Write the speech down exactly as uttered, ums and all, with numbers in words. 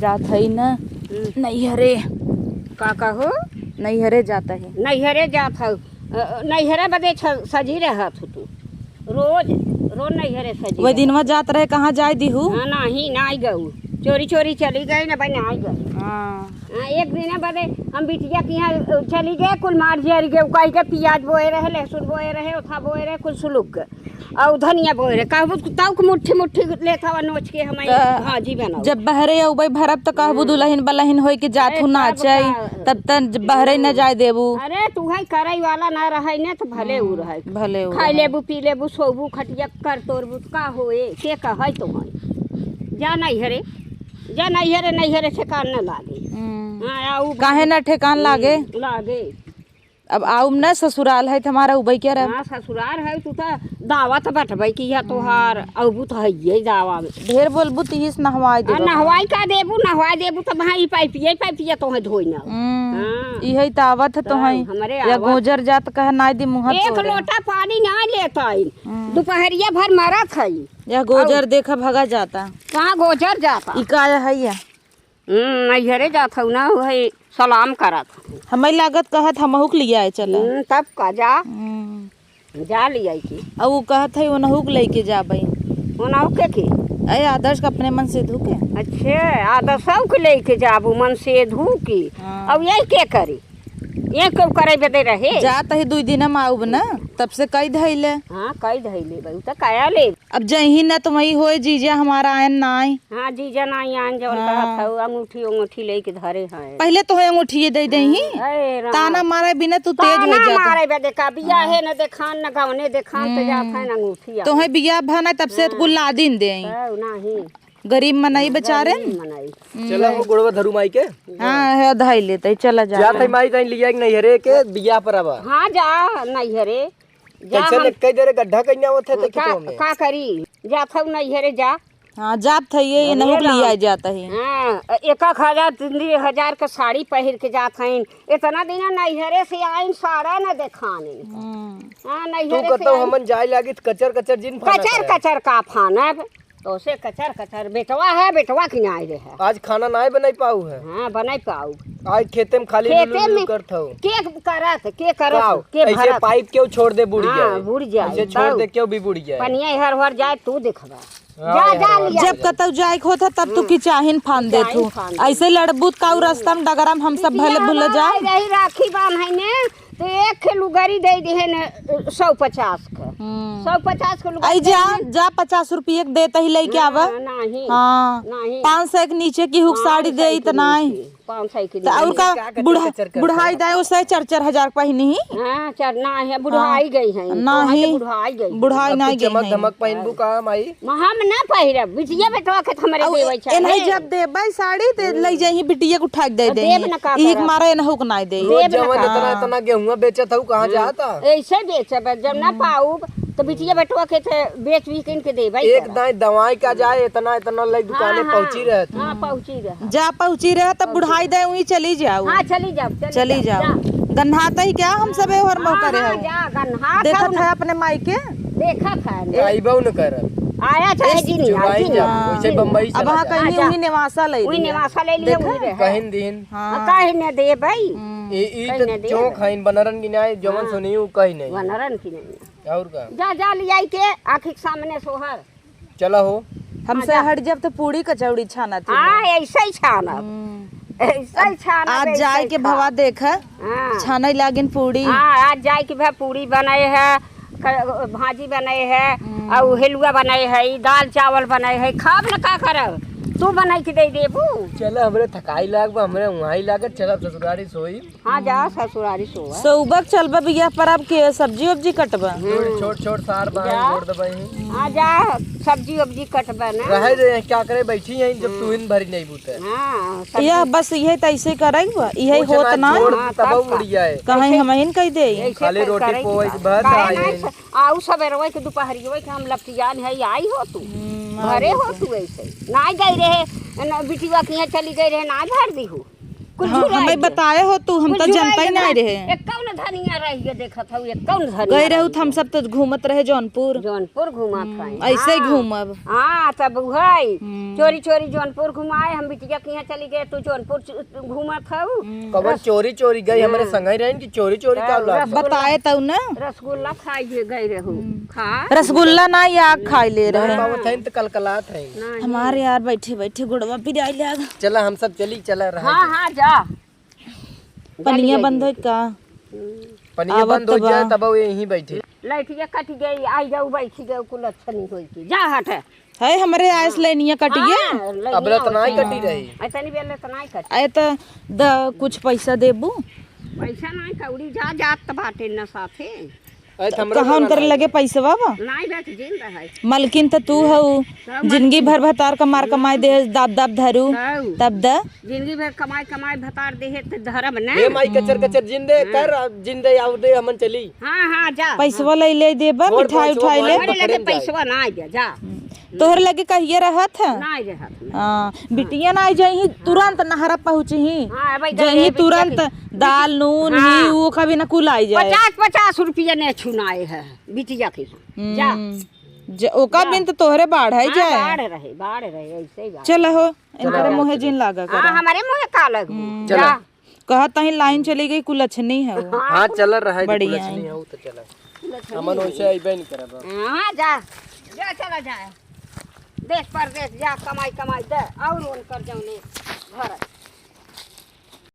जात हई न हम्म। नैहरे। का कहो? नैहरे जात हई। नैहरे जात हऊ। अ, नैहरे बदे छ-, सजी रहत हो तू। रोज, रोज नैहरे सजी वही रहत। दिनवा जात रहे, कहाँ जाए दिहू? हाँ, नाही, नाही गऊ। चोरी चोरी चली गई न भाई, नाही गऊ। हाँ। हाँ, एक दिन बदे हम बिटिया के यहाँ चली गए, कुल मार जरि गए, कही के पियाज बोए रहे, लहसुन बोए रहे, ओथा बोए रहे, कुल सुलुक गए। अउ धनिया बोए रहे, कहबू तउ के मुट्ठी मुट्ठी लेत हवा नोच के हमारी त भाजी बनाओ। जब बहरे अउबे भरब त कहबू ए। दुलहिन बलहिन होई के जात ए, हूँ तब नाचई, का? तब त बहरे न जाए देबू। अरे, तू है करई वाला ना रहई ने त भले उ हम्म, रहई। भले उ खाई रहई। लेबू, पी लेबू, सोबू, खटिया कर तोरबू त का होए? के कहई तो है? जा नैहरे, जा नैहरे, नैहरे ठेकान न लागे। हम्म। हाँ, आ उ काहे ना ठेकान लागे? हम्म, लागे। अब आउब न ससुराल है त हमारा उबई के रह। हाँ, ससुराल है, तू त दावत बटबई कि यह तोहार, हम्म। अउबू त हइये दावा में। ढेर बोलबू त इस नहवाई आ, देबो। नहवाई का देबू, नहवाई देबू त भाई पाइपिये, पाइपिये तोहे धोई ना। हम्म, हाँ। इहे त आवत है तब तोहे। हमरे या आवत। गोजर जात कह नाई दी मुँह एक तोरे। लोटा पानी ना लेत आइन। हम्म। दुपहरिया भर मरत हई। या गोजर अउ देखा भगा जाता। कहाँ गोजर जाता? ई का है या? हम्म, नैहरे जात हऊ ना, वही सलाम करत। हमें लागत कहत हमहू के लियाए चला। हम्म, तब का जा। हम्म। जा लियाई के। अब उ कहत है ओनहू के लेके जाबई। ओनहू के के? अरे आदर्श के अपने मन से धुके। अच्छे, आदर्श के लेके जाबू मन से धुके। हाँ। अब यही के करी? ये क्यों करे बदे रहे? जात ही दुई दिन हम आउब ना, तब से कई धइले। हाँ, कई धइले बा, उ त काया ले। अब जही ना तो वही होए, जीजा हमारा आयन ना आए। हाँ, जीजा ना आयन, जौन हाँ। कहत हऊ, अंगूठी उंगूठी लेके धरे हैं। पहिले तोहे अंगूठिये दे देही। हाँ, अरे राम। ताना मारे बिना तू तेज हो ताना जात। मारे बदे का, बियाहे न देखान, न गवने देखान, त जात है न अंगूठी। तोहे बियाह भा ना, तब से हाँ। कुल लादिन दे। तब नाही। गरीब मनई हाँ, बेचारे। गरीब मनई। हम्म। चला हो गोड़वा धरू माई के। हाँ, है धाई लेते, चला जा। जात है माई ताई लिया के नैहरे के बियाह पर आवा। हाँ, जा नैहरे। जा कैसे हम ले, कई देरे गड्ढा कहीं आवत है, तो का, खेतों में। का करी? जात हऊ नैहरे जा। हाँ, जात है ये, ये अरे नहुक राम। लिया जात है। हाँ, एक एक हजार, तीन तीन हजार के साड़ी पहिर के जात हईन। इतना दिन नैहरे से आइन, साड़ा न देखाने। हम्म। हाँ, तू नैहरे से कतौ आइन। हमन जाए लागी त कचर कचर जिन फाना कचर करे। कचर का फानब? तोसे कचर कचर बेटवा है, बेटवा की नाई रहे। आज खाना नाई बनाई पाऊ है। हाँ, बनाई पाऊ। आज खेते में खाली खेते लुलु लुलु में करत हऊ। के करत, के करत, काव? के ऐसे भरत? पाइप क्यों छोड़ दे बुढ़ हाँ, जाए? बुढ़ जाए, ऐसे छोड़ तब। दे क्यों भी बुढ़ जाए? पनिया हर हर जाए, तू देखबा। हाँ, जा, यार, जा, हाँ, लिया। जब कतौ जाए के होता, तब तू हम्म। किचाहिन फान देत किचाहिन हूँ। फान देत। ऐसे लड़बूत काऊ रास्ता में डगरा में हम सब बिटिया भले भूल हमार जा। यही राखी बांधे ने, तो एक खे लुगरी दे दिहे ने, सौ पचास के। हम्म। सौ पचास के लुगरी आई दे जा, दिहे। जा पचास रुपये के देत ही लेके आवा। हाँ, नहीं। हाँ। नहीं। पाँच सौ के नीचे की हुक हाँ, साड़ी दे इतना ही। पाँच सौ के तो और नीचे। का का बुढ़ा-, कचर करत बुढ़ाई है? दाई उसे चार चार हजार पहिनी ही। हाँ, चार ना है, बुढ़ाई हाँ। गई है। ना तो है ही। बुढ़ाई गई है। बुढ़ाई अब ना कुछ गई चमक है। धमक पहिनबू का माई? हम ना पहिरब, बिटिया बेटवा के त हमरे अउ देवै चाहे। एनही जब देबै साड़ी, त हम्म। लइ जाइहीं बिटिया के उठा के दे अब देब देइहीं। न का इही के करब? मारे एनहू के नाई देई। रोज देब न जवन का? एतना, एतना गेहुआ बेचत हऊ, कहाँ हम्म। जाता? ऐसे बेचब, जब ना हम्म। पाउब, त बिटिया बेटवा के त बेच बिकिन के देबै एक करब। दाई दवाई का जाए, एतना, एतना लइ दुकाने हाँ, पहुँची हाँ। रहत। हाँ, पहुँची रह। जा पहुँची रह, तब पहुँची बुढ़ाई रह। दे उहीं चली जाऊ। हाँ, चली जाओ, चली चली जाओ, जाओ। जा। गन्हात ही क्या हम सबे ओहर मोह हाँ, करे हाँ, हऊ? जा, गन्हात देखत हऊ ना। है अपने माई के। देखत है। आइबो न करब। आया चाहे इस जिन, चुराई जिन। जा, हाँ। वैसे बम्बई अब चला हाँ जा। कहीं हाँ, जा। उन्हीं नेवासा ले उन्हीं लिया। नेवासा ले लिया, देखा? उन्हीं रहे। कहीं दिन। हाँ। हाँ, काहे न देबै? हम्म। ई, ई कहीं तो न देबै। चौक हईन, बनरन की नाई, जवन हाँ। सुनी उ कहीं नहीं। बनरन की नहीं। और का? जा, जा लियाई के आँखी के सामने सोहर। चला हो। हमसे हाँ, जा। हट जब तो पूड़ी कचौड़ी छानत ही हाँ, ना। ऐसे ही छानब। हम्म। ऐसे ही अब छानब, आज ऐसे जाए ही के खाब। भवा देख, हाँ। छाने लागिन पूड़ी। हाँ, आज जाए के भवा पूड़ी बनाए है, क-, भाजी बनाए है, हम्म। और हेलुआ बनाए है, ई दाल चावल बनाए है, खाब न का करब? तू बनाई के दे देबू? चला, हमरे थकाई लाग बा, हमरे उहाँ ही लागत, चला ससुरारी सोई। हाँ, जा ससुरारी सोवा। सौबक चलबा बियाह पर अब के सब्जी उब्जी कटबा? हम्म। छोट, छोट, छोट सार बार जा। जोड़ दबाई। हाँ, जा सब्जी उब्जी कटबा ना। रहे दे, क्या करे, बैठी हैं, जब तू हम्म। इन भरी नहीं बूते। हाँ, सब्जी यह बस यह त ऐसे करे हुआ, यह वो होत चना ना। जोड़ हाँ, तब तब का। उड़ जाए। कहीं ऐसे, हम इन कह दे। ऐसे खाली कर-, रोटी करे पोए की के बात। भर काहे आए। नहीं स-, आऊ सबेरवे के दुपहरियो के हम लपटियान है, आई हो तू। हम्म, घरे आई हो तो। तू ऐसे। ना गई रहे, न बिटिया के यहाँ चली गई रहे, ना भर दी हो। हाँ, हमें बताए हो तू, हम तो जनता ही नहीं रहे। एक कौन धनिया रह गए, देखत हऊ, एक कौन धनिया गए रहू, हम सब तो घूमत रहे जौनपुर। जौनपुर घूमत हम्म, रहे। ऐसे ही हाँ। घूमब। हाँ, तब उहई। हम्म। चोरी चोरी जौनपुर घुमाए, हम बिटिया के यहाँ चली गए, तू जौनपुर चु-, घूमत हऊ। हम्म। कवन रस- चोरी चोरी गई, हमरे हाँ। संगई रहन कि चोरी चोरी का तब उलाद बा? रसगुल्ला बताए तऊ ना। रसगुल्ला खाई जे गए रहू। हम्म। खा। रसगुल्ला ना, या खाई ले नहीं रहे। पावत हईन त कलकलात हईन। नहीं। हमारे यार बैठे बैठे गोड़वा पिराई लाग। चला हम सब चली, चला रहा हाँ, जा। हाँ, जा। पनिया बंद होई का? हम्म। पनिया आवत बंद हो बा। जाए तब वो यहीं बैठे। लइटिया कट गई, आई जाऊ बैठी गए, कुल अच्छा नहीं होई की। जा हट। है हमरे आइस लइनिया कट गया। हाँ, लइनिया अब रतनाई होई। कटी रही। ऐसा नहीं बेले रतनाई कटी। आए त द कुछ पैसा देबू? पैसा नहीं कौड़ी जा जात त बाटे न साथे। अरे त हमरे कहाँ उनकर लगे पैसवा बा? नाई बा, जिन रहे। मलकिन त तू हऊ। सब जिंदगी मलकिन। भर भतार कमार कमाई दे, दाब दाब धरू। हऊ। तब द। जिंदगी भर कमाई कमाई भतार देहे त धरब न। ए माई, कचर कचर जिन दे, हम्म। कर, अब जिन दे, आउ दे, हमन चली। हाँ, हाँ, जा। पैसवा ले ले देबा, छोड़ मिठाई पैसवा उठाई ले। मोरे लगे पैसवा ना आइबे, जा। तोहरे लगे कहिए रहत है? ना रहत है। हाँ, बिटिया ना आई जाई, तुरंत नहरा पहुँची। हाँ, अब जही तुरंत दाल, नून, हाँ। ही, वो कभी ना कुल आई जाए। पचास, पचास रुपया ने छुनाए है बिटिया के। हम्म। जा। ज-, ओका जा। बिन तो तोहरे बाढ़ है हाँ, जाए। बाढ़ रहे, बाढ़ रहे, ऐसे ही बाढ़। चला हो, इनकरे हाँ। मुँहे जिन लागा हाँ, करा। हमारे मुँहे का लगू। हम्म। चला। जा। कहत तहीं लाइन चली गई, कुलछनी है वो। हाँ, हाँ, कुल- चल रहा है, बढ़िया कुलछनी है। है, वो तो चला। कुलछनी हमन है। वैसे अइबे नहीं करब। हाँ, जा। जा, चला जाए। देश परदेश जा, कमाई कमाई दे, और उनकर जौने घर।